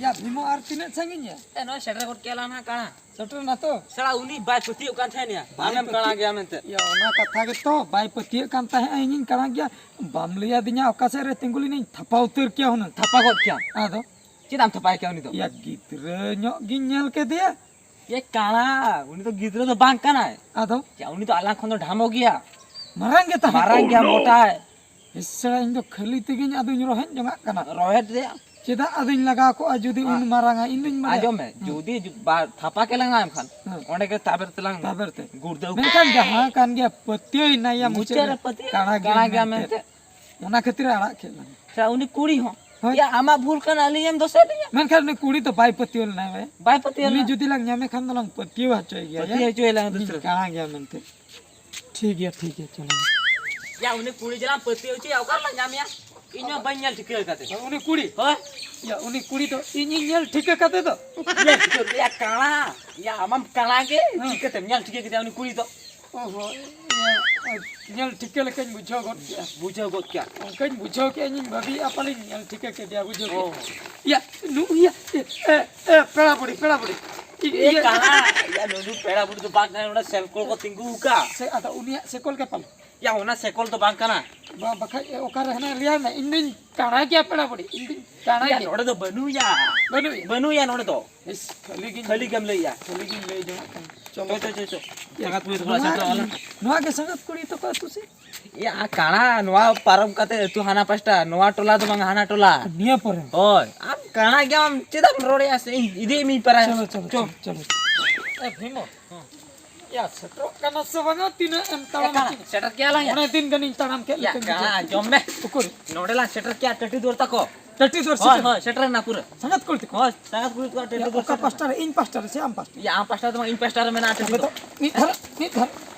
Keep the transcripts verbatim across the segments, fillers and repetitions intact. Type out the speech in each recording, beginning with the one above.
ᱭᱟ ᱵᱷᱤᱢᱚ, ᱟᱨ ᱛᱤᱱᱟᱹᱜ ᱥᱟᱺᱜᱤᱧ ᱭᱟ? ᱮ, ᱱᱚᱜᱼᱚᱭ ᱥᱮᱴᱮᱨ ᱜᱚᱫ ᱠᱮᱫ ᱞᱟᱝ ᱦᱟᱸᱜ ᱠᱟᱬᱟ᱾ ᱥᱮᱴᱮᱨ ᱱᱟ ᱛᱚ? ᱥᱟᱞᱟ ᱩᱱᱤ ᱵᱟᱭ ᱯᱟᱹᱛᱭᱟᱹᱜ ᱠᱟᱱ ᱛᱟᱦᱮᱸᱱ ᱭᱟ᱾ ᱵᱟᱭ ᱟᱢᱮᱢ ᱯᱟᱹᱛᱭᱟᱹᱜ ᱠᱟᱬᱟ ᱜᱮᱭᱟ ᱢᱮᱱᱛᱮ᱾ ᱭᱟ, ᱚᱱᱟ ᱠᱟᱛᱷᱟ ᱜᱮᱛᱚ, ᱵᱟᱭ ᱯᱟᱹᱛᱭᱟᱹᱜ ᱠᱟᱱ ᱛᱟᱦᱮᱸᱫ ᱤᱧᱤᱧ ᱠᱟᱬᱟ ᱜᱮᱭᱟ᱾ ᱵᱟᱢ ᱞᱟᱹᱭ ᱟᱹᱫᱤᱧᱟ ᱚᱠᱟ ᱥᱮᱫ ᱨᱮ ᱛᱤᱸᱜᱩ ᱞᱤᱱᱟᱹᱧ, ᱛᱷᱟᱯᱟ ᱩᱛᱟᱹᱨ ᱠᱮᱭᱟ ᱦᱩᱱᱟᱹᱝ᱾ ᱛᱷᱟᱯᱟ ᱜᱚᱫ ᱠᱮᱭᱟᱢ᱾ ᱟᱫᱚ? ᱪᱮᱫᱟᱜ ᱮᱢ ᱛᱷᱟᱯᱟᱭ ᱠᱮᱭᱟ ᱩᱱᱤ ᱫᱚ? ᱭᱟ, ᱜᱤᱫᱽᱨᱟᱹ ᱧᱚᱜ ᱜᱤᱧ ᱧᱮᱞ ᱠᱮᱫᱮᱭᱟ᱾ ᱮ ᱠᱟᱬᱟ, ᱩᱱᱤ ᱫᱚ ᱜᱤᱫᱽᱨᱟᱹ ᱫᱚ ᱵᱟᱝ ᱠᱟᱱᱟᱭ᱾ ᱟᱫᱚ? ᱪᱮ, ᱩᱱᱤ ᱫᱚ ᱟᱞᱟᱝ ᱠᱷᱚᱱ ᱫᱚ ᱰᱷᱟᱢᱚ ᱜᱮᱭᱟ᱾ ᱢᱟᱨᱟᱝ ᱜᱮ ᱛᱟᱦᱮᱸ ᱢᱟᱨᱟᱝ ᱠᱚᱜ᱾ ᱜᱮᱭᱟ, ᱢᱚᱴᱟᱭ᱾ ᱤᱥ, ᱥᱟᱞᱟ, ᱤᱧ ᱫᱚ ᱠᱷᱟᱹᱞᱤ ᱛᱮᱜᱮᱧ ᱟᱫᱚᱧ ᱨᱚᱦᱮᱫ ᱡᱚᱝᱟᱜ ᱠᱟᱱᱟ᱾ ᱨᱚᱦᱮᱫ ᱨᱮᱭᱟᱜ? ᱪᱮᱫᱟᱜ ᱟᱫᱚᱧ ᱞᱟᱜᱟᱣ ᱠᱚᱜᱼᱟ ᱡᱩᱫᱤ ᱩᱱ ᱢᱟᱨᱟᱝᱟ? ᱤᱧ ᱫᱩᱧ ᱵᱟᱲᱟᱭᱟ᱾ ᱟᱸᱡᱚᱢ ᱢᱮ, ᱦᱮᱸ᱾ ᱡᱩᱫᱤ ᱡᱩ-, ᱵᱟ-, ᱛᱷᱟᱯᱟ ᱠᱮ ᱞᱟᱝ ᱮᱢ ᱠᱷᱟᱱ, ᱦᱮᱸ᱾ ᱚᱸᱰᱮ ᱜᱮ ᱛᱟᱵᱮᱨ ᱛᱮᱞᱟᱝ ᱛᱟᱵᱮᱨ ᱛᱮ᱾ ᱜᱩᱲᱫᱟᱹᱣ ᱠᱚᱜᱼᱟ᱾ ᱢᱮᱱᱠᱷᱟᱱ ᱡᱟᱦᱟᱸ ᱠᱟᱱ ᱜᱮᱭᱟ, ᱯᱟᱹᱛᱭᱟᱹᱣ ᱮᱱᱟᱭᱟ ᱢᱩᱪᱟᱹᱫ ᱢᱩᱪᱟᱹᱫ ᱨᱮ ᱨᱮ ᱯᱟᱹᱛᱭᱟᱹᱣ᱾ ᱠᱟᱬᱟ ᱜᱮᱭᱟ ᱠᱟᱬᱟ ᱜᱮᱭᱟ ᱢᱮᱱᱛᱮ᱾ ᱢᱮᱱᱛᱮ᱾ ᱚᱱᱟ ᱠᱷᱟᱹᱛᱤᱨ ᱮ ᱟᱲᱟᱜ ᱠᱮᱫ ᱞᱟᱝᱟ᱾ ᱥᱮ ᱩᱱᱤ ᱠᱩᱲᱤ ᱦᱚᱸ? ᱦᱳᱭ᱾ ᱭᱟ, ᱟᱢᱟᱜ ᱵᱷᱩᱞ ᱠᱟᱱᱟ, ᱟᱹᱞᱤᱧ ᱮᱢ ᱫᱚᱥᱮᱫ ᱞᱤᱧᱟ? ᱢᱮᱱᱠᱷᱟᱱ ᱩᱱᱤ ᱠᱩᱲᱤ ᱫᱚ ᱵᱟᱭ ᱯᱟᱹᱛᱭᱟᱹᱣ ᱞᱮᱱᱟ ᱵᱷᱟᱭ᱾ ᱵᱟᱭ ᱯᱟᱹᱛᱭᱟᱹᱣ ᱩᱱᱤ ᱞᱮᱱᱟ? ᱡᱩᱫᱤ ᱞᱟᱝ ᱧᱟᱢᱮ ᱠᱷᱟᱱ ᱫᱚᱞᱟᱝ ᱯᱟᱹᱛᱭᱟᱹᱣ ᱦᱚᱪᱚᱭ ᱜᱮᱭᱟ, ᱯᱟᱹᱛᱭᱟᱹᱣ ᱭᱟ? ᱦᱚᱪᱚᱭ ᱞᱟᱝ ᱫᱩᱥᱨᱟᱹ᱾ ᱠᱟᱬᱟ ᱜᱮᱭᱟ ᱢᱮᱱᱛᱮ᱾ ᱴᱷᱤᱠ ᱜᱮᱭᱟ, ᱴᱷᱤᱠ ᱜᱮᱭᱟ, ᱪᱚᱞᱚ᱾ ᱭᱟ, ᱩᱱᱤ ᱠᱩᱲᱤ ᱡᱮᱞᱟᱝ ᱯᱟᱹᱛᱭᱟᱹᱣ ᱦᱚᱪᱚᱭᱟ, ᱚᱠᱟ ᱨᱮᱞᱟᱝ ᱧᱟᱢᱮᱭᱟ? ᱤᱧ ᱢᱟ ᱵᱟᱹᱧ ᱧᱮᱞ ᱴᱷᱤᱠᱟᱹ ᱟᱠᱟᱫᱮ᱾ ᱩᱱᱤ ᱠᱩᱲᱤ? ᱦᱳᱭ᱾ ᱭᱟ, ᱩᱱᱤ ᱠᱩᱲᱤ ᱫᱚ ᱤᱧᱤᱧ ᱧᱮᱞ ᱴᱷᱤᱠᱟᱹ ᱠᱟᱫᱮ ᱫᱚ᱾ ᱧᱮᱞ ᱴᱷᱤᱠᱟᱹ, ᱭᱟ, ᱠᱟᱬᱟ᱾ ᱭᱟ, ᱟᱢᱟᱢ ᱠᱟᱬᱟ ᱜᱮ, ᱦᱮᱸ᱾ ᱪᱤᱠᱟᱹᱛᱮᱢ ᱧᱮᱞ ᱴᱷᱤᱠᱟᱹ ᱠᱮᱫᱮᱭᱟ ᱩᱱᱤ ᱠᱩᱲᱤ ᱫᱚ? ᱚᱦᱚ, ᱤᱭᱟᱹ, ᱧᱮᱞ ᱴᱷᱤᱠᱟᱹ ᱞᱮᱠᱟᱧ ᱵᱩᱡᱷᱟᱹᱣ ᱜᱚᱫ ᱠᱮᱜᱼᱟ᱾ ᱵᱩᱡᱷᱟᱹᱣ ᱜᱚᱫ ᱠᱮᱜᱼᱟ᱾ ᱚᱱᱠᱟᱧ ᱵᱩᱡᱷᱟᱹᱣ ᱠᱮᱜᱼᱟ, ᱤᱧᱤᱧ ᱵᱷᱟᱹᱵᱤᱭᱮᱜᱼᱟ ᱯᱟᱞᱮᱧ ᱧᱮᱞ ᱴᱷᱤᱠᱟᱹ ᱠᱮᱫᱮᱭᱟ, ᱵᱩᱡᱷᱟᱹᱣ ᱠᱮᱜᱼᱟ᱾ ᱚ᱾ ᱤᱭᱟᱹ, ᱱᱩᱭ, ᱤᱭᱟᱹ, ᱮ, ᱮ, ᱮ, ᱯᱮᱲᱟ ᱵᱩᱰᱷᱤ, ᱯᱮᱲᱟ ᱵᱩᱰᱷᱤ᱾ ᱤᱭᱟᱹ, ᱮ, ᱤᱭᱟᱹ᱾ ᱠᱟᱱᱟ, ᱭᱟ, ᱱᱩᱭ ᱫᱚ ᱯᱮᱲᱟ ᱵᱩᱰᱷᱤ ᱫᱚ ᱵᱟᱝ ᱠᱟᱱᱟ, ᱱᱚᱰᱮ ᱥᱮᱞᱠᱚᱞ ᱠᱚ ᱛᱤᱸᱜᱩ ᱟᱠᱟᱫ᱾ ᱥᱮ ᱟᱫᱚ ᱩᱱᱤᱭᱟᱜ ᱥᱮᱠᱚᱞ ᱜᱮ ᱯᱟᱞᱮ? ᱭᱟ, ᱚᱱᱟ ᱥᱮᱠᱚᱞ ᱫᱚ ᱵᱟᱝ ᱠᱟᱱᱟ᱾ ᱵᱟ-, ᱵᱟᱠᱷᱟᱡ ᱚᱠᱟᱨᱮ ᱦᱮᱱᱟᱭ ᱞᱟᱹᱭᱟᱭ ᱢᱮ, ᱤᱧ ᱫᱩᱧ ᱠᱟᱬᱟ ᱜᱮᱭᱟ ᱯᱮᱲᱟ ᱵᱩᱰᱷᱤ, ᱤᱧ ᱫᱩᱧ ᱠᱟᱬᱟ ᱭᱟ, ᱜᱮᱭᱟ᱾ ᱱᱚᱰᱮ ᱫᱚ ᱵᱟᱹᱱᱩᱭᱟ᱾ ᱵᱟᱹᱱᱩᱭᱟ? ᱵᱟᱹᱱᱩᱭᱟ ᱱᱚᱰᱮ ᱫᱚ᱾ ᱤᱥ, ᱠᱷᱟᱹᱞᱤ ᱜᱤᱧ ᱠᱷᱟᱹᱞᱤ ᱜᱮᱢ ᱞᱟᱹᱭᱮᱜᱼᱟ᱾ ᱠᱷᱟᱹᱞᱤ ᱜᱤᱧ ᱞᱟᱹᱭ ᱡᱚᱝᱟᱜ ᱠᱟᱱᱟ᱾ ᱪᱚᱞᱚ᱾ ᱪᱚ, ᱪᱚ, ᱪᱚ, ᱪᱚ᱾ ᱥᱟᱸᱜᱟᱛ ᱠᱩᱲᱤ ᱛᱟᱠᱚ ᱱᱚᱣᱟ, ᱥᱮᱴᱮᱨᱚᱜᱼᱟ ᱞᱮ᱾ ᱱᱚᱣᱟ ᱜᱮ ᱥᱟᱸᱜᱟᱛ ᱠᱩᱲᱤ ᱛᱟᱠᱚ ᱟᱹᱛᱩ ᱥᱮ? ᱭᱟ, ᱠᱟᱬᱟ, ᱱᱚᱣᱟ ᱯᱟᱨᱚᱢ ᱠᱟᱛᱮ ᱟᱹᱛᱩ ᱦᱟᱱᱟ ᱯᱟᱥᱴᱟ, ᱱᱚᱣᱟ ᱴᱚᱞᱟ ᱫᱚ ᱵᱟᱝ, ᱦᱟᱱᱟ ᱴᱚᱞᱟ᱾ ᱱᱤᱭᱟᱹ ᱯᱚᱨᱮ? ᱦᱳᱭ, ᱟᱢ ᱠᱟᱬᱟ ᱜᱮᱭᱟᱢ, ᱪᱮᱫᱟᱜ ᱮᱢ ᱨᱚᱲᱮᱜᱼᱟ ᱥᱮ? ᱤᱧ ᱤᱫᱤᱭᱮᱫ ᱢᱤᱭᱟᱹᱧ ᱯᱟᱨᱟ᱾ ᱪᱚᱞᱚ, ᱪᱚᱞᱚ, ᱪᱚ᱾ ᱪᱚᱞᱚ, ᱪᱚᱞᱚ᱾ ᱮ, ᱵᱷᱤᱢᱚ᱾ ᱦᱮᱸ᱾ ᱭᱟ, ᱥᱮᱴᱮᱨᱚᱜ ᱠᱟᱱᱟ ᱥᱮ ᱵᱟᱝᱟ? ᱛᱤᱱᱟᱹᱜ ᱮᱢ ᱭᱟ, ᱛᱟᱲᱟᱢ ᱠᱟᱬᱟ, ᱠᱮᱫᱟ? ᱥᱮᱴᱮᱨ ᱠᱮᱭᱟ ᱞᱟᱝ ᱭᱟ᱾ ᱢᱚᱬᱮ ᱫᱤᱱ ᱜᱟᱱᱤᱧ ᱛᱟᱲᱟᱢ ᱠᱮᱫ ᱭᱟ, ᱞᱮᱠᱟᱧ ᱠᱟᱬᱟ, ᱵᱩᱡᱷᱟᱹᱣ ᱠᱮᱫᱟ᱾ ᱟᱸᱡᱚᱢ ᱢᱮ᱾ ᱩᱠᱩᱨ? ᱱᱚᱰᱮ ᱞᱟᱝ ᱥᱮᱴᱮᱨ ᱠᱮᱭᱟ, ᱴᱟᱹᱴᱤ ᱫᱩᱣᱟᱹᱨ ᱛᱟᱠᱚ᱾ ᱴᱟᱹᱴᱤ ᱫᱩᱣᱟᱹᱨ ᱦᱳᱭ, ᱥᱮᱴᱮᱨ? ᱦᱳᱭ, ᱥᱮᱴᱮᱨ ᱮᱱᱟ ᱯᱩᱨᱟᱹ᱾ ᱥᱟᱸᱜᱟᱛ ᱠᱩᱲᱤ ᱛᱟᱠᱚ? ᱦᱳᱭ, ᱥᱟᱸᱜᱟᱛ ᱠᱩᱲᱤ ᱛᱟᱠᱚᱣᱟᱜ ᱭᱟ, ᱴᱟᱹᱴᱤ ᱫᱩᱣᱟᱹᱨ ᱚᱠᱟ ᱥᱮᱴᱮᱨ ᱯᱟᱥᱴᱟ ᱮᱱᱟ᱾ ᱨᱮ? ᱤᱧ ᱯᱟᱥᱴᱟ ᱨᱮ ᱥᱮ ᱟᱢ ᱯᱟᱥᱴᱟ? ᱭᱟ, ᱟᱢ ᱯᱟᱥᱴᱟ ᱫᱚ ᱵᱟᱝ, ᱤᱧ ᱯᱟᱥᱴᱟ ᱨᱮ ᱢᱮᱱᱟᱜᱼᱟ ᱴᱟᱹᱴᱤ ᱛᱚᱵᱮ ᱫᱚ᱾ ᱛᱚ, ᱢᱤᱫ ᱫᱷᱟᱨᱟ, ᱢᱤᱫ ᱫᱷᱟᱨᱟ᱾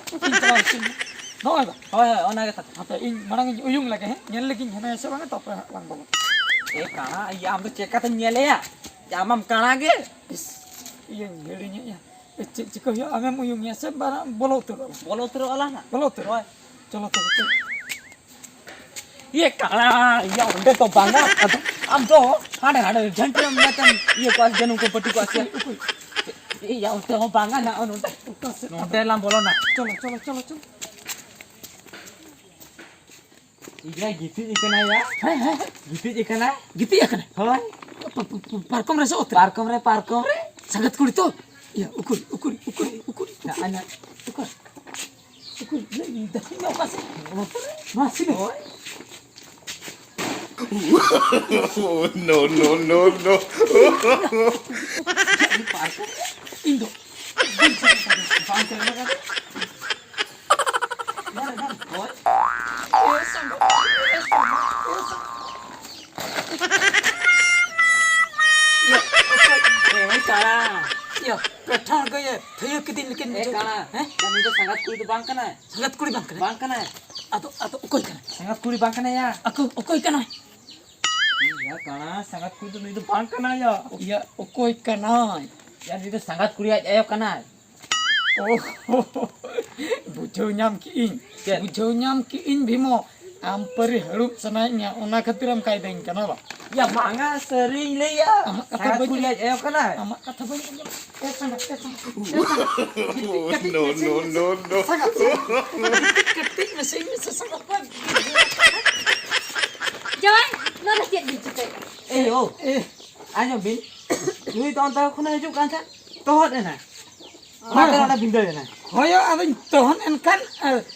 ᱤᱧ ᱪᱟᱞᱟᱣ ᱦᱚᱪᱚᱧ ᱢᱮ᱾ ᱱᱚᱜᱼᱚᱭ ᱵᱟ᱾ ᱦᱳᱭ, ᱦᱳᱭ, ᱚᱱᱟ ᱜᱮ ᱛᱟᱠᱚ᱾ ᱦᱟᱯᱮ, ᱤᱧ ᱢᱟᱲᱟᱝ ᱤᱧ ᱩᱭᱩᱝ ᱞᱮᱜᱮ, ᱦᱮᱸ? ᱧᱮᱞ ᱞᱮᱜᱤᱧ ᱦᱮᱱᱟᱭᱟ ᱥᱮ ᱵᱟᱝᱟ, ᱛᱟᱨᱯᱚᱨᱮ ᱦᱟᱸᱜ ᱞᱟᱝ ᱵᱚᱞᱚᱱᱟ᱾ ᱮ ᱠᱟᱬᱟ, ᱤᱭᱟᱹ, ᱟᱢ ᱫᱚ ᱪᱮᱫ ᱞᱮᱠᱟᱛᱮᱢ ᱧᱮᱞᱮᱭᱟ? ᱡᱮ ᱟᱢᱮᱢ ᱠᱟᱬᱟ ᱜᱮ? ᱤᱥ, ᱤᱭᱟᱹᱧ ᱦᱤᱲᱤᱧᱮᱫᱼᱟ᱾ ᱮ, ᱪᱮᱫ ᱪᱤᱠᱟᱹ ᱦᱩᱭᱩᱜᱼᱟ? ᱟᱢᱮᱢ ᱩᱭᱩᱝᱮᱭᱟ ᱥᱮ ᱵᱟᱝᱟ? ᱵᱚᱞᱚ ᱩᱛᱟᱹᱨᱚᱜᱼᱟ᱾ ᱵᱚᱞᱚ ᱩᱛᱟᱹᱨᱚᱜᱼᱟ ᱞᱟᱝ ᱦᱟᱸᱜ᱾ ᱵᱚᱞᱚ ᱩᱛᱟᱹᱨᱚᱜᱼᱟ? ᱦᱳᱭ᱾ ᱪᱚᱞᱚ ᱛᱚᱵᱮ, ᱪᱚᱞᱚ᱾ ᱤᱭᱟᱹ ᱠᱟᱬᱟ, ᱤᱭᱟᱹ ᱚᱸᱰᱮ ᱫᱚ ᱵᱟᱝᱟ᱾ ᱟᱫᱚ ᱟᱢ ᱫᱚ ᱦᱟᱸᱰᱮ, ᱦᱟᱸᱰᱮ, ᱡᱷᱟᱹᱱᱴᱤ ᱨᱮᱢ ᱢᱮᱛᱟᱢ ᱤᱭᱟᱹ ᱠᱚᱣᱟ, ᱡᱟᱹᱱᱩᱢ ᱠᱚ ᱯᱟᱹᱴᱤ ᱠᱚᱣᱟ ᱥᱮ᱾ ᱩᱠᱩᱭ, ᱩᱠᱩᱭ᱾ ᱮᱭ, ᱭᱟ, ᱚᱱᱛᱮ ᱦᱚᱸ ᱵᱟᱝᱟ ᱱᱟᱜ, ᱱᱚᱰᱮ᱾ ᱱᱚᱰᱮ ᱞᱟᱝ ᱵᱚᱞᱚᱱᱟ᱾ ᱪᱚᱞᱚ, ᱪᱚᱞᱚ, ᱪᱚᱞᱚ, ᱪᱚᱞᱚ᱾ ᱤᱭᱟ, ᱜᱤᱛᱤᱡ ᱟᱠᱟᱱᱟᱭ ᱭᱟ᱾ ᱦᱮᱸ, ᱦᱮᱸ, ᱦᱮᱸ᱾ ᱜᱤᱛᱤᱡ ᱟᱠᱟᱱᱟᱭ᱾ ᱜᱤᱛᱤᱡ ᱟᱠᱟᱱᱟᱭ? ᱦᱳᱭ᱾ ᱯᱟ-, ᱯᱟ-, ᱯᱟ-, ᱯᱟᱨᱠᱚᱢ ᱨᱮ ᱥᱮ ᱚᱛ ᱨᱮ? ᱯᱟᱨᱠᱚᱢ ᱨᱮ, ᱯᱟᱨᱠᱚᱢ ᱨᱮ᱾ ᱥᱟᱸᱜᱟᱛ ᱠᱩᱲᱤ ᱛᱚ? ᱤᱭᱟ, ᱩᱠᱩᱨ, ᱩᱠᱩᱨ, ᱩᱠᱩᱨ, ᱩᱠᱩᱨ, ᱩᱠᱩᱨ᱾ ᱱᱟ-, ᱱᱟ-, ᱩᱠᱩᱨ᱾ ᱩᱠᱩᱨ, ᱞᱟᱹᱭ ᱫᱟᱹᱧ ᱚᱠᱟ ᱥᱮᱫ? ᱱᱚᱛᱮ ᱨᱮ? ᱢᱟ, ᱥᱤᱱᱟᱹ᱾ ᱦᱳᱭ᱾ No, no, no, no. ᱤᱧ ᱫᱚ ᱵᱟᱹᱧ ᱪᱟᱞᱟᱜ ᱠᱟᱱᱟ᱾ ᱵᱟᱝ ᱪᱟᱞᱟᱜ ᱠᱟᱱᱟ᱾ ᱢᱟᱨᱮ, ᱢᱟᱨᱮ, ᱦᱳᱭ᱾ ᱮ ᱥᱟᱸᱜᱟ, ᱮ ᱥᱟᱸᱜᱟ, ᱮ ᱥᱟᱸᱜᱟ᱾ ᱤᱭᱟᱹ, ᱚᱠᱚᱭ? ᱮ, ᱠᱟᱲᱟ᱾ ᱤᱭᱟᱹ, ᱯᱮᱴᱷᱟᱲ ᱜᱮ, ᱛᱷᱟᱹᱭᱟᱹ ᱠᱤᱫᱤᱧ ᱞᱮᱠᱟᱧ ᱮ, ᱵᱩᱡᱷᱟᱹᱣ ᱠᱟᱲᱟ᱾ ᱠᱮᱫᱟ᱾ ᱦᱮᱸ? ᱩᱱᱤ ᱫᱚ ᱥᱟᱸᱜᱟᱛ ᱠᱩᱲᱤ ᱫᱚ ᱵᱟᱝ ᱠᱟᱱᱟᱭ᱾ ᱥᱟᱸᱜᱟᱛ ᱠᱩᱲᱤ ᱵᱟᱝ ᱠᱟᱱᱟᱭ? ᱵᱟᱝ ᱠᱟᱱᱟᱭ᱾ ᱟᱫᱚ, ᱟᱫᱚ ᱚᱠᱚᱭ ᱠᱟᱱᱟᱭ? ᱥᱟᱸᱜᱟᱛ ᱠᱩᱲᱤ ᱵᱟᱝ ᱠᱟᱱᱟᱭᱟ᱾ ᱟᱠᱚ ᱚᱠᱚᱭ ᱠᱟᱱᱟᱭ? ᱤᱭᱟᱹ, ᱠᱟᱲᱟ, ᱥᱟᱸᱜᱟᱛ ᱠᱩᱲᱤ ᱫᱚ ᱱᱩᱭ ᱫᱚ ᱵᱟᱝ ᱠᱟᱱᱟᱭᱟ᱾ ᱤᱭᱟᱹ, ᱚᱠᱚᱭ ᱠᱟᱱᱟᱭ? ᱭᱟ, ᱱᱩᱭ ᱫᱚ ᱥᱟᱸᱜᱟᱛ ᱠᱩᱲᱤ ᱟᱡ ᱟᱭᱳ ᱠᱟᱱᱟᱭ᱾ ᱳᱦ, ᱵᱩᱡᱷᱟᱹᱣ ᱧᱟᱢ ᱠᱮᱜ ᱟᱹᱧ᱾ ᱪᱮᱫ? ᱵᱩᱡᱷᱟᱹᱣ ᱧᱟᱢ ᱠᱮᱜ ᱟᱹᱧ ᱵᱷᱤᱢᱚ, ᱟᱢ ᱯᱟᱹᱨᱤ ᱦᱟᱹᱲᱩᱵ ᱥᱟᱱᱟᱭᱮᱫ ᱢᱮᱭᱟ, ᱚᱱᱟ ᱠᱷᱟᱹᱛᱤᱨ ᱮᱢ ᱠᱟᱭᱫᱟᱧ ᱠᱟᱱᱟ ᱵᱟ? ᱭᱟ, ᱵᱟᱝᱟ, ᱥᱟᱹᱨᱤᱧ ᱞᱟᱹᱭᱟ᱾ ᱟᱢᱟᱜ ᱠᱟᱛᱷᱟ ᱥᱟᱸᱜᱟᱛ ᱵᱟᱹᱧ ᱠᱩᱲᱤ ᱟᱸᱡᱚᱢ᱾ ᱟᱡ ᱟᱭᱳ ᱠᱟᱱᱟᱭ᱾ ᱟᱢᱟᱜ ᱠᱟᱛᱷᱟ ᱵᱟᱹᱧ ᱟᱸᱡᱚᱢ᱾ ᱮ ᱥᱟᱸᱜᱟᱛ, ᱮ ᱥᱟᱸᱜᱟᱛ, ᱮ ᱥᱟᱸᱜᱟᱛ᱾ ᱜᱤᱛᱤᱡ ᱠᱟᱹᱴᱤᱡ No, ᱢᱮᱥᱮ, no, ᱢᱮᱥᱮ᱾ No, no. ᱥᱟᱸᱜᱟᱛ, ᱥᱟᱸᱜᱟᱛ᱾ ᱜᱤᱛᱤᱡ ᱠᱟᱹᱴᱤᱡ ᱢᱮᱥᱮ, ᱢᱮᱥᱮ, ᱥᱟᱸᱜᱟᱛ ᱵᱟᱹᱧ ᱜᱤᱛᱤᱡ᱾ ᱡᱟᱶᱟᱭ, ᱱᱚᱣᱟ ᱫᱚ ᱪᱮᱫ ᱵᱤᱱ ᱪᱤᱠᱟᱹᱭᱮᱫ ᱠᱟᱱᱟ? ᱮ ᱭᱳ, ᱮ᱾ ᱟᱸᱡᱚᱢ ᱵᱤᱱ, ᱱᱩᱭ ᱫᱚ ᱚᱱᱛᱮ ᱠᱷᱚᱱᱮ ᱦᱤᱡᱩᱜ ᱠᱟᱱ ᱛᱟᱦᱮᱸᱫ, ᱛᱚᱦᱚᱫ ᱮᱱᱟᱭ᱾ ᱦᱳᱭ, ᱚᱱᱟᱛᱮ ᱦᱳᱭ᱾ ᱱᱚᱰᱮ ᱵᱷᱤᱸᱫᱟᱹᱲ ᱮᱱᱟᱭ᱾ ᱦᱳᱭ, ᱟᱫᱚᱧ ᱛᱚᱦᱚᱫ ᱮᱱ ᱠᱷᱟᱱ, ᱮ,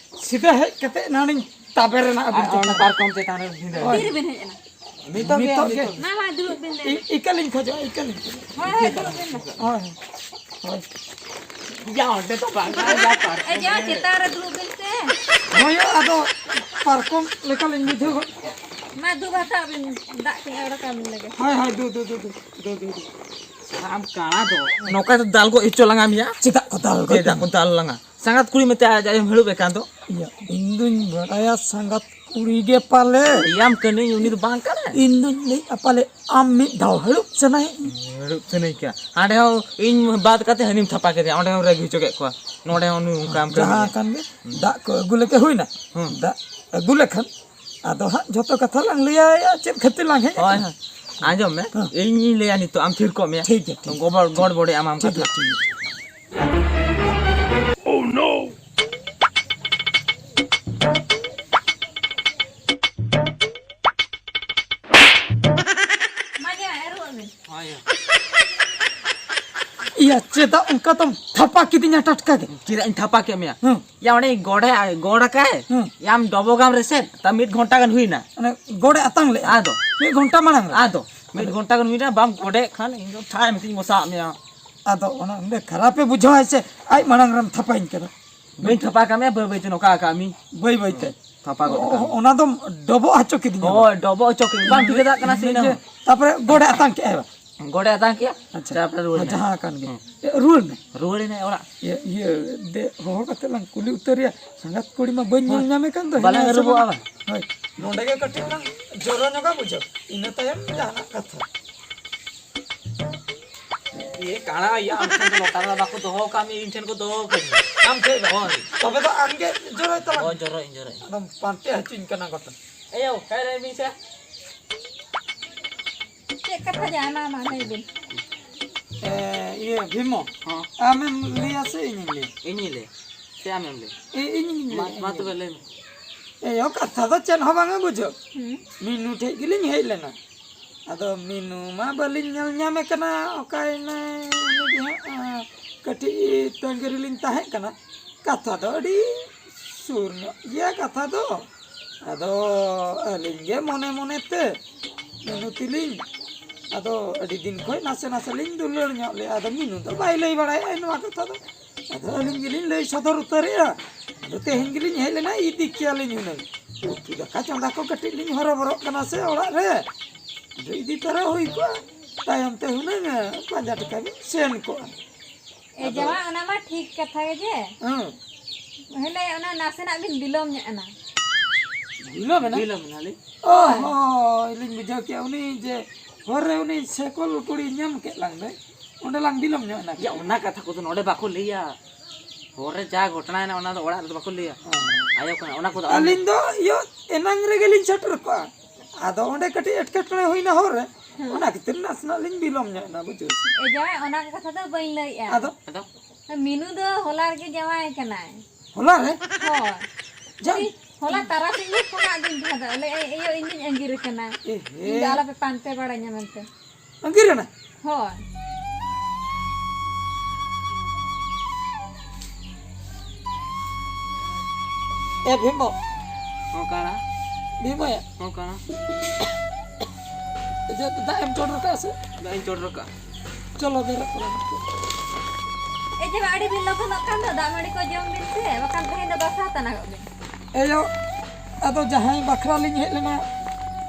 ᱥᱤᱫᱷᱟᱹ ᱦᱮᱡ ᱠᱟᱛᱮ ᱱᱚᱰᱮᱧ ᱛᱟᱵᱮᱨ ᱮᱱᱟ ᱟᱹᱵᱤᱱ ᱟᱨ ᱚᱱᱟ ᱪᱮᱛᱟᱱ ᱨᱮ᱾ ᱯᱟᱨᱠᱚᱢ ᱪᱮᱛᱟᱱ ᱨᱮ ᱵᱷᱤᱸᱫᱟᱹᱲ ᱦᱳᱭ᱾ ᱮᱱᱟᱭ᱾ ᱛᱤᱨᱮᱵᱤᱱ ᱦᱮᱡ ᱮᱱᱟ? ᱱᱤᱛᱚᱜ ᱜᱮ, ᱱᱤᱛᱚᱜ ᱜᱮ᱾ ᱱᱤᱛᱚᱜ᱾ ᱢᱟ, ᱢᱟ, ᱫᱩᱲᱩᱵ ᱵᱤᱱ ᱫᱮ᱾ ᱤ-, ᱤᱠᱟᱹᱞᱤᱧ ᱠᱷᱚᱡᱚᱜᱼᱟ, ᱤᱠᱟᱹᱞᱤᱧ ᱠᱷᱚᱡᱚᱜᱼᱟ᱾ ᱦᱳᱭ, ᱦᱳᱭ, ᱤᱠᱟᱹ ᱫᱩᱲᱩᱵ ᱵᱤᱱ ᱢᱟ᱾ ᱦᱳᱭ, ᱦᱳᱭ᱾ ᱭᱟ, ᱚᱸᱰᱮ ᱫᱚ ᱵᱟᱝ, ᱭᱟ, ᱯᱟᱨᱠᱚᱢ ᱮ, ᱡᱟ ᱨᱮ᱾ ᱪᱮᱛᱟᱱ ᱨᱮ ᱫᱩᱲᱩᱵ ᱵᱤᱱ ᱥᱮ᱾ ᱦᱳᱭ, ᱟᱫᱚ ᱯᱟᱨᱠᱚᱢ ᱞᱮᱠᱟᱞᱤᱧ ᱵᱩᱡᱷᱟᱹᱣ ᱜᱚᱫ᱾ ᱢᱟ, ᱫᱩ ᱵᱷᱟᱛᱟ ᱵᱤᱱ, ᱫᱟᱜ ᱠᱚᱧ ᱚᱰᱚᱠ ᱟᱹᱵᱤᱱ ᱞᱮᱜᱮ᱾ ᱦᱳᱭ, ᱦᱳᱭ, ᱫᱩ, ᱫᱩ, ᱫᱩ᱾ ᱟᱢ ᱠᱟᱬᱟ ᱫᱚ᱾ ᱱᱚᱝᱠᱟ ᱫᱚ ᱫᱟᱞ ᱜᱚᱡ ᱦᱚᱪᱚ ᱞᱟᱝᱟ ᱢᱮᱭᱟ᱾ ᱪᱮᱫᱟᱜ ᱠᱚ ᱫᱟᱞ ᱜᱚᱡ ᱪᱮᱫᱟᱜ ᱠᱚ ᱢᱮᱭᱟ? ᱫᱟᱞ ᱞᱟᱝᱟ? ᱥᱟᱸᱜᱟᱛ ᱠᱩᱲᱤ ᱢᱮᱛᱟᱭᱟ, ᱟᱡ ᱟᱭᱳᱢ ᱦᱟᱹᱲᱩᱵ ᱮ ᱠᱟᱱ ᱫᱚ᱾ ᱤᱭᱟᱹ, ᱤᱧ ᱫᱩᱧ ᱵᱟᱲᱟᱭᱟ ᱥᱟᱸᱜᱟᱛ ᱠᱩᱲᱤ ᱜᱮ ᱯᱟᱞᱮ᱾ ᱞᱟᱹᱭᱟᱢ ᱠᱟᱹᱱᱟᱹᱧ, ᱩᱱᱤ ᱫᱚ ᱵᱟᱝ ᱠᱟᱱᱟᱭ᱾ ᱤᱧ ᱫᱩᱧ ᱞᱟᱹᱭᱮᱫᱼᱟ ᱯᱟᱞᱮ ᱟᱢ ᱢᱤᱫ ᱫᱷᱟᱣ ᱦᱟᱹᱲᱩᱵ ᱥᱟᱱᱟᱭᱮᱫ ᱢᱮᱭᱟ᱾ ᱦᱟᱹᱲᱩᱵ ᱥᱟᱱᱟᱧ ᱠᱟᱱᱟ᱾ ᱦᱟᱸᱰᱮ ᱦᱚᱸ ᱤᱧ ᱵᱟᱫ ᱠᱟᱛᱮ ᱦᱟᱹᱱᱤᱢ ᱛᱷᱟᱯᱟ ᱠᱮᱫᱮᱭᱟ, ᱚᱸᱰᱮ ᱦᱚᱸ ᱨᱟᱹᱜᱤ ᱦᱚᱪᱚ ᱠᱮᱫ ᱠᱚᱣᱟ, ᱱᱚᱸᱰᱮ ᱦᱚᱸ ᱱᱩᱭ ᱚᱱᱠᱟᱢ ᱠᱟᱹᱢᱤᱭᱟ᱾ ᱡᱟᱦᱟᱸ ᱠᱟᱱ ᱜᱮ, ᱦᱩᱸ᱾ ᱫᱟᱜ ᱠᱚ ᱟᱹᱜᱩ ᱞᱮᱠᱮ ᱦᱩᱭᱱᱟ᱾ ᱦᱩᱸ᱾ ᱫᱟᱜ ᱟᱹᱜᱩ ᱞᱮᱠᱷᱟᱱ ᱟᱫᱚ ᱦᱟᱸᱜ ᱡᱷᱚᱛᱚ ᱠᱟᱛᱷᱟ ᱞᱟᱝ ᱞᱟᱹᱭᱟ, ᱪᱮᱫ ᱠᱷᱟᱹᱛᱤᱨ ᱞᱟᱝ ᱦᱮᱡ ᱦᱳᱭ, ᱟᱠᱟᱱᱟ᱾ ᱦᱳᱭ᱾ ᱟᱸᱡᱚᱢ ᱢᱮ, ᱦᱮᱸ᱾ ᱤᱧᱤᱧ ᱞᱟᱹᱭᱟ ᱱᱤᱛᱚᱜ, ᱟᱢ ᱛᱷᱤᱨ ᱠᱚᱜ ᱢᱮ᱾ ᱴᱷᱤᱠ ᱜᱮᱭᱟ, ᱴᱷᱤᱠ ᱜᱮᱭᱟ᱾ ᱜᱚᱵᱚᱲ, ᱜᱚᱲᱵᱚᱲᱮ ᱟᱢᱟᱢ ᱴᱷᱤᱠ ᱠᱟᱛᱷᱟ᱾ ᱜᱮᱭᱟ, ᱴᱷᱤᱠ ᱜᱮᱭᱟ᱾ ᱢᱟ ᱡᱟ, ᱮᱨᱚᱜ ᱢᱮ᱾ ᱦᱳᱭ, ᱦᱳᱭ᱾ ᱤᱭᱟᱹ, ᱪᱮᱫᱟᱜ ᱚᱱᱠᱟ ᱫᱚᱢ ᱛᱷᱟᱯᱟ ᱠᱤᱫᱤᱧᱟ ᱴᱟᱴᱠᱟ ᱜᱮ? ᱪᱮᱫᱟᱜ ᱤᱧ ᱛᱷᱟᱯᱟ ᱠᱮᱫ ᱢᱮᱭᱟ? ᱦᱮᱸ᱾ ᱭᱟ, ᱚᱸᱰᱮ ᱜᱚᱰᱮ, ᱜᱚᱰ ᱟᱠᱟᱭ᱾ ᱦᱮᱸ᱾ ᱭᱟᱢ ᱰᱚᱵᱚᱜᱟᱢ ᱨᱮᱥᱮ, ᱛᱟ ᱢᱤᱫ ᱜᱷᱚᱱᱴᱟ ᱜᱟᱱ ᱦᱩᱭᱱᱟ᱾ ᱚᱱᱮ ᱜᱚᱰᱮ ᱟᱛᱟᱝ ᱞᱮᱫᱼᱟ? ᱟᱫᱚ? ᱢᱤᱫ ᱜᱷᱚᱱᱴᱟ ᱢᱟᱲᱟᱝ ᱨᱮ? ᱟᱫᱚ? ᱢᱤᱫ ᱜᱷᱚᱱᱴᱟ ᱜᱟᱱ ᱦᱩᱭᱱᱟ, ᱵᱟᱢ ᱜᱚᱰᱮᱜ ᱠᱷᱟᱱ ᱤᱧ ᱫᱚ ᱴᱷᱟᱭ ᱢᱮᱛᱤᱧ ᱢᱚᱥᱟᱜ ᱢᱮᱭᱟ᱾ ᱟᱫᱚ ᱚᱱᱟ ᱚᱸᱰᱮ ᱠᱷᱟᱨᱟᱯᱮ ᱵᱩᱡᱷᱟᱹᱣᱟ ᱥᱮ, ᱟᱡ ᱢᱟᱲᱟᱝ ᱨᱮᱢ ᱛᱷᱟᱯᱟᱧ ᱠᱟᱱᱟ᱾ ᱵᱟᱹᱧ ᱛᱷᱟᱯᱟ ᱠᱟᱜ ᱢᱮᱭᱟ, ᱵᱟᱹᱭ ᱵᱟᱹᱭ ᱛᱮ ᱱᱚᱝᱠᱟ ᱟᱠᱟᱜ ᱢᱤᱧ᱾ ᱵᱟᱹᱭ ᱵᱟᱹᱭ ᱛᱮ᱾ ᱦᱮᱸ, ᱛᱷᱟᱯᱟ ᱜᱚᱫ ᱚ-, ᱠᱟᱜ ᱚ-, ᱢᱤᱧ᱾ ᱚᱱᱟ ᱫᱚᱢ ᱰᱚᱵᱚᱜ ᱦᱚᱪᱚ ᱠᱤᱫᱤᱧᱟ᱾ ᱦᱳᱭ, ᱰᱚᱵᱚᱜ ᱦᱚᱪᱚ ᱠᱤᱫᱤᱧ᱾ ᱵᱟᱢ ᱴᱷᱤᱠᱟᱹ ᱫᱟᱲᱮᱭᱟᱜ ᱠᱟᱱᱟ ᱥᱮ ᱤᱱᱟᱹ ᱡᱮ, ᱦᱚᱸ᱾ ᱛᱟᱯᱚᱨᱮ ᱜᱚᱰᱮ ᱟᱛᱟᱝ ᱠᱮᱜᱼᱟᱭ ᱵᱟ? ᱜᱚᱰᱮ ᱟᱛᱟᱝ ᱠᱮᱜᱼᱟ? ᱟᱪᱪᱷᱟ᱾ ᱛᱟᱯᱚᱨᱮ ᱨᱩᱣᱟᱹᱲ ᱦᱮᱸ, ᱢᱮ᱾ ᱡᱟᱦᱟᱸ ᱠᱟᱱ ᱜᱮ᱾ ᱦᱮᱸ᱾ ᱮ, ᱨᱩᱣᱟᱹᱲ ᱢᱮ᱾ ᱨᱩᱣᱟᱹᱲ ᱮᱱᱟᱭ ᱚᱲᱟᱜ᱾ ᱤᱭᱟᱹ, ᱤᱭᱟᱹ, ᱫᱮ, ᱦᱚᱦᱚ ᱠᱟᱛᱮ ᱞᱟᱝ ᱠᱩᱞᱤ ᱩᱛᱟᱹᱨᱮᱭᱟ᱾ ᱥᱟᱸᱜᱟᱛ ᱠᱩᱲᱤ ᱢᱟ ᱵᱟᱹᱧ ᱧᱮᱞ ᱦᱳᱭ᱾ ᱧᱟᱢᱮ ᱠᱟᱱ ᱫᱚ, ᱵᱟᱞᱟᱝ ᱦᱮᱱᱟᱭᱟ ᱥᱮ ᱟᱹᱨᱩᱵᱚᱜᱼᱟ ᱵᱟᱝ? ᱵᱟᱝ? ᱦᱳᱭ᱾ ᱱᱚᱸᱰᱮ ᱜᱮ ᱠᱟᱹᱴᱤᱡ ᱞᱟᱝ ᱡᱚᱨᱚ ᱧᱚᱜᱟ ᱵᱩᱡᱷᱟᱹᱣ᱾ ᱤᱱᱟᱹ ᱛᱟᱭᱚᱢ ᱡᱟᱦᱟᱱᱟᱜ ᱠᱟᱛᱷᱟ᱾ ᱤᱭᱟᱹ ᱠᱟᱬᱟ, ᱤᱭᱟᱹ ᱟᱢ ᱴᱷᱮᱱ ᱫᱚ ᱞᱚᱴᱟ ᱫᱚ ᱵᱟᱠᱚ ᱫᱚᱦᱚ ᱟᱠᱟᱫ ᱢᱮᱭᱟ, ᱤᱧ ᱴᱷᱮᱱ ᱠᱚ ᱫᱚᱦᱚ ᱟᱠᱟᱫ ᱢᱮᱭᱟ᱾ ᱟᱢ ᱴᱷᱮᱱ ᱫᱚ? ᱦᱳᱭ᱾ ᱛᱚᱵᱮ ᱫᱚ ᱟᱢ ᱜᱮ ᱡᱚᱨᱚᱭ ᱛᱟᱞᱟᱝ ᱦᱳᱭ, ᱢᱮ᱾ ᱡᱚᱨᱚᱭ ᱤᱧ, ᱡᱚᱨᱚᱭ ᱤᱧ᱾ ᱟᱫᱚᱢ ᱯᱟᱱᱛᱮ ᱦᱚᱪᱚᱧ ᱠᱟᱱᱟ ᱜᱚᱴᱟ᱾ ᱮᱭᱳ, ᱦᱮᱸ, ᱞᱟᱹᱭ ᱵᱤᱱ ᱥᱮ᱾ ᱪᱮᱫ ᱠᱟᱛᱷᱟ ᱡᱟᱦᱟᱱᱟᱜ ᱢᱟ ᱞᱟᱹᱭ ᱵᱤᱱ᱾ ᱮ, ᱤᱭᱟᱹ, ᱵᱷᱤᱢᱚ, ᱦᱚᱸ᱾ ᱟᱢᱮᱢ ᱞᱟᱹᱭᱟ ᱥᱮ ᱤᱧᱤᱧ ᱞᱟᱹᱭᱟ? ᱤᱧᱤᱧ ᱞᱟᱹᱭᱟ᱾ ᱥᱮ ᱟᱢᱮᱢ ᱞᱟᱹᱭᱟ? ᱮ, ᱤᱧᱤᱧ ᱞᱟᱹᱭᱟ, ᱢᱟ, ᱢᱟ ᱤᱧᱤᱧ ᱛᱚᱵᱮ ᱞᱟᱹᱭᱟ᱾ ᱞᱟᱹᱭ ᱢᱮ᱾ ᱮᱭᱳ, ᱠᱟᱛᱷᱟ ᱫᱚ ᱪᱮᱫ ᱦᱚᱸ ᱵᱟᱝᱟ ᱵᱩᱡᱷᱟᱹᱣ᱾ ᱦᱩᱸ᱾ ᱢᱤᱱᱩ ᱴᱷᱮᱡ ᱜᱮᱞᱤᱧ ᱦᱮᱡ ᱞᱮᱱᱟ᱾ ᱟᱫᱚ ᱢᱤᱱᱩ ᱢᱟ ᱵᱟᱹᱞᱤᱧ ᱧᱮᱞ ᱧᱟᱢᱮ ᱠᱟᱱᱟ, ᱚᱠᱟᱭᱮᱱᱟᱭ ᱩᱱᱤ ᱜᱮ ᱦᱟᱸᱜ, ᱟ, ᱠᱟᱹᱴᱤᱡ ᱛᱟᱺᱜᱤ ᱨᱮᱞᱤᱧ ᱛᱟᱦᱮᱸ ᱠᱟᱱᱟ᱾ ᱠᱟᱛᱷᱟ ᱫᱚ ᱟᱹᱰᱤ ᱥᱩᱨ ᱧᱚᱜ ᱜᱮᱭᱟ ᱠᱟᱛᱷᱟ ᱫᱚ᱾ ᱟᱫᱚ ᱟᱹᱞᱤᱧ ᱜᱮ ᱢᱚᱱᱮ ᱢᱚᱱᱮ ᱛᱮ ᱢᱤᱱᱩ ᱛᱤᱞᱤᱧ, ᱟᱫᱚ ᱟᱹᱰᱤ ᱫᱤᱱ ᱠᱷᱚᱱ ᱱᱟᱥᱮ ᱱᱟᱥᱮ ᱞᱤᱧ ᱫᱩᱞᱟᱹᱲ ᱧᱚᱜ ᱞᱮᱫᱼᱟ᱾ ᱟᱫᱚ ᱢᱤᱱᱩ ᱫᱚ ᱵᱟᱭ ᱞᱟᱹᱭ ᱵᱟᱲᱟᱭᱮᱫᱼᱟ ᱱᱚᱣᱟ ᱠᱟᱛᱷᱟ ᱫᱚ᱾ ᱟᱫᱚ ᱟᱹᱞᱤᱧ ᱜᱮᱞᱤᱧ ᱞᱟᱹᱭ ᱥᱚᱫᱚᱨ ᱩᱛᱟᱹᱨᱮᱜᱼᱟ᱾ ᱟᱫᱚ ᱛᱮᱦᱮᱧ ᱜᱮᱞᱤᱧ ᱦᱮᱡ ᱞᱮᱱᱟ, ᱤᱫᱤ ᱠᱮᱭᱟᱞᱤᱧ ᱦᱩᱱᱟᱹᱝ᱾ ᱩᱛᱩ ᱫᱟᱠᱟ ᱪᱚᱸᱫᱟ ᱠᱚ ᱠᱟᱹᱴᱤᱡ ᱞᱤᱧ ᱦᱚᱨᱚᱵᱚᱨᱚᱜ ᱠᱟᱱᱟ ᱥᱮ ᱚᱲᱟᱜ ᱨᱮ᱾ ᱟᱫᱚ ᱤᱫᱤ ᱛᱚᱨᱟ ᱦᱩᱭ ᱠᱚᱜᱼᱟ, ᱛᱟᱭᱚᱢ ᱛᱮ ᱦᱩᱱᱟᱹᱝ ᱯᱟᱸᱡᱟ ᱴᱷᱤᱠᱟ ᱵᱤᱱ ᱥᱮᱱ ᱠᱚᱜᱼᱟ᱾ ᱮ ᱟᱫᱚ ᱡᱟᱶᱟᱭ, ᱚᱱᱟ ᱢᱟ ᱴᱷᱤᱠ ᱠᱟᱛᱷᱟ ᱜᱮ ᱡᱮ᱾ ᱦᱮᱸ᱾ ᱦᱮᱞᱮ, ᱚᱱᱟ ᱱᱟᱥᱮᱱᱟᱜ ᱵᱤᱱ ᱵᱤᱞᱚᱢ ᱧᱚᱜ ᱮᱱᱟ᱾ ᱵᱤᱞᱚᱢ ᱮᱱᱟ? ᱵᱤᱞᱚᱢ ᱮᱱᱟᱞᱤᱧ᱾ ᱚ ᱦᱳᱭ, ᱞᱤᱧ ᱵᱩᱡᱷᱟᱹᱣ ᱠᱮᱜᱼᱟ᱾ ᱩᱱᱤ ᱡᱮ ᱦᱚᱨ ᱨᱮ ᱩᱱᱤ ᱥᱮᱠᱚᱞ ᱠᱩᱲᱤ ᱧᱟᱢ ᱠᱮᱫ ᱞᱟᱝ ᱫᱚᱭ, ᱚᱸᱰᱮ ᱞᱟᱝ ᱵᱤᱞᱚᱢ ᱧᱚᱜ ᱮᱱᱟ᱾ ᱭᱟ, ᱚᱱᱟ ᱠᱟᱛᱷᱟ ᱠᱚᱫᱚ ᱱᱚᱰᱮ ᱵᱟᱠᱚ ᱞᱟᱹᱭᱟ᱾ ᱦᱚᱨ ᱨᱮ ᱡᱟ ᱜᱷᱚᱴᱚᱱᱟᱭᱮᱱᱟ, ᱚᱱᱟ ᱫᱚ ᱚᱲᱟᱜ ᱨᱮᱫᱚ ᱵᱟᱠᱚ ᱞᱟᱹᱭᱟ᱾ ᱦᱮᱸ᱾ ᱟᱭᱳ ᱠᱟᱱᱟ, ᱚᱱᱟ ᱠᱚᱫᱚ ᱟᱹᱞᱤᱧ ᱫᱚ ᱤᱭᱟᱹ ᱮᱱᱟᱝ ᱨᱮᱜᱮ ᱞᱤᱧ ᱥᱮᱴᱮᱨ ᱠᱚᱜᱼᱟ᱾ ᱟᱫᱚ ᱚᱸᱰᱮ ᱠᱟᱹᱴᱤᱡ ᱮᱴᱠᱮᱴᱚᱬᱮ ᱦᱩᱭᱱᱟ ᱦᱚᱨ ᱨᱮ᱾ ᱚᱱᱟ ᱠᱷᱟᱹᱛᱤᱨ ᱱᱟᱥᱮᱱᱟᱜ ᱞᱤᱧ ᱵᱤᱞᱚᱢ ᱧᱚᱜ ᱮᱱᱟ, ᱵᱩᱡᱷᱟᱹᱣ ᱥᱮ᱾ ᱮ ᱡᱟᱶᱟᱭ, ᱚᱱᱟ ᱠᱟᱛᱷᱟ ᱫᱚ ᱵᱟᱹᱧ ᱞᱟᱹᱭᱮᱜᱼᱟ᱾ ᱟᱫᱚ? ᱟᱫᱚ? ᱢᱤᱱᱩ ᱫᱚ ᱦᱚᱞᱟ ᱨᱮᱜᱮ ᱡᱟᱶᱟᱭ ᱠᱟᱱᱟᱭ᱾ ᱦᱚᱞᱟ ᱨᱮ? ᱦᱳᱭ᱾ ᱡᱟᱢ᱾ ᱩᱱᱤ ᱦᱚᱞᱟ ᱛᱟᱨᱟᱥᱤᱧ ᱜᱮ ᱯᱷᱳᱱ ᱟᱫᱤᱧ ᱛᱟᱦᱮᱸ ᱫᱚ, ᱞᱟᱹᱭ ᱟᱭ, "ᱮᱭᱳ, ᱤᱧ ᱫᱩᱧ ᱟᱸᱜᱤᱨ ᱟᱠᱟᱱᱟ᱾ ᱮ ᱦᱮ᱾ ᱤᱧ ᱫᱚ ᱟᱞᱚᱯᱮ ᱯᱟᱱᱛᱮ ᱵᱟᱲᱟᱧᱟ" ᱢᱮᱱᱛᱮ᱾ ᱟᱸᱜᱤᱨ ᱮᱱᱟ? ᱦᱳᱭ᱾ ᱮ ᱵᱷᱤᱢᱚ᱾ ᱦᱚᱸ ᱠᱟᱬᱟ᱾ ᱵᱷᱤᱢᱚᱭᱟ᱾ ᱦᱚᱸ ᱠᱟᱬᱟ᱾ ᱡᱮ ᱫᱟᱜ ᱮᱢ ᱪᱚᱰᱚᱨ ᱠᱟᱜᱼᱟ ᱥᱮ? ᱫᱟᱜ ᱤᱧ ᱪᱚᱰᱚᱨ ᱠᱟᱜᱼᱟ᱾ ᱪᱚᱞᱚ ᱵᱮᱨᱮᱫ ᱛᱟᱵᱚᱱ ᱯᱮ᱾ ᱮ ᱡᱮ ᱟᱹᱰᱤ ᱵᱤᱱ ᱞᱚᱜᱚᱱᱚᱜ ᱠᱟᱱ ᱫᱚ, ᱫᱟᱜ ᱢᱟᱹᱰᱤ ᱠᱚ ᱡᱚᱢ ᱵᱤᱱ ᱥᱮ, ᱵᱟᱠᱷᱟᱱ ᱛᱮᱦᱮᱧ ᱫᱚ ᱵᱟᱥᱟ ᱛᱟᱱᱟᱜᱚᱜ ᱵᱤᱱ᱾ ᱮᱭᱳ, ᱟᱫᱚ ᱡᱟᱦᱟᱸᱭ ᱵᱟᱠᱷᱨᱟ ᱞᱤᱧ ᱦᱮᱡ ᱞᱮᱱᱟ,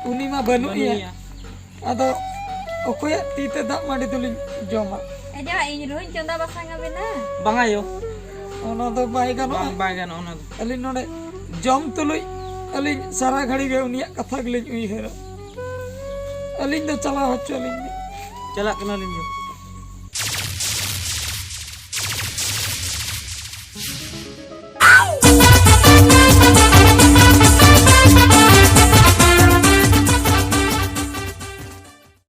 ᱩᱱᱤ ᱢᱟ ᱵᱟᱹᱱᱩᱜ ᱮᱭᱟ᱾ ᱵᱟᱹᱱᱩᱜ ᱮᱭᱟ᱾ ᱟᱫᱚ ᱚᱠᱚᱭᱟᱜ ᱛᱤ ᱛᱮ ᱫᱟᱜ ᱢᱟᱹᱰᱤ ᱫᱚᱞᱤᱧ ᱡᱚᱢᱟ? ᱮ ᱡᱟᱦᱟᱸ ᱤᱧ ᱨᱩᱦᱩᱧ ᱪᱚᱸᱫᱟ ᱵᱟᱥᱟᱝ ᱟᱵᱮᱱᱟ᱾ ᱵᱟᱝᱟ ᱭᱳ᱾ ᱚᱱᱟ ᱫᱚ ᱵᱟᱭ ᱜᱟᱱᱚᱜᱼᱟ᱾ ᱵᱟᱝ, ᱵᱟᱭ ᱜᱟᱱᱚᱜᱼᱟ ᱚᱱᱟ ᱫᱚ᱾ ᱟᱹᱞᱤᱧ ᱱᱚᱰᱮ ᱡᱚᱢ ᱛᱩᱞᱩᱡ ᱟᱹᱞᱤᱧ ᱥᱟᱨᱟ ᱜᱷᱟᱹᱲᱤ ᱜᱮ ᱩᱱᱤᱭᱟᱜ ᱠᱟᱛᱷᱟ ᱜᱮᱞᱤᱧ ᱩᱭᱦᱟᱹᱨᱟ᱾ ᱟᱹᱞᱤᱧ ᱫᱚ ᱪᱟᱞᱟᱣ ᱦᱚᱪᱚ ᱞᱤᱧ ᱵᱤᱱ᱾ ᱪᱟᱞᱟᱜ ᱠᱟᱱᱟᱞᱤᱧ ᱭᱳ᱾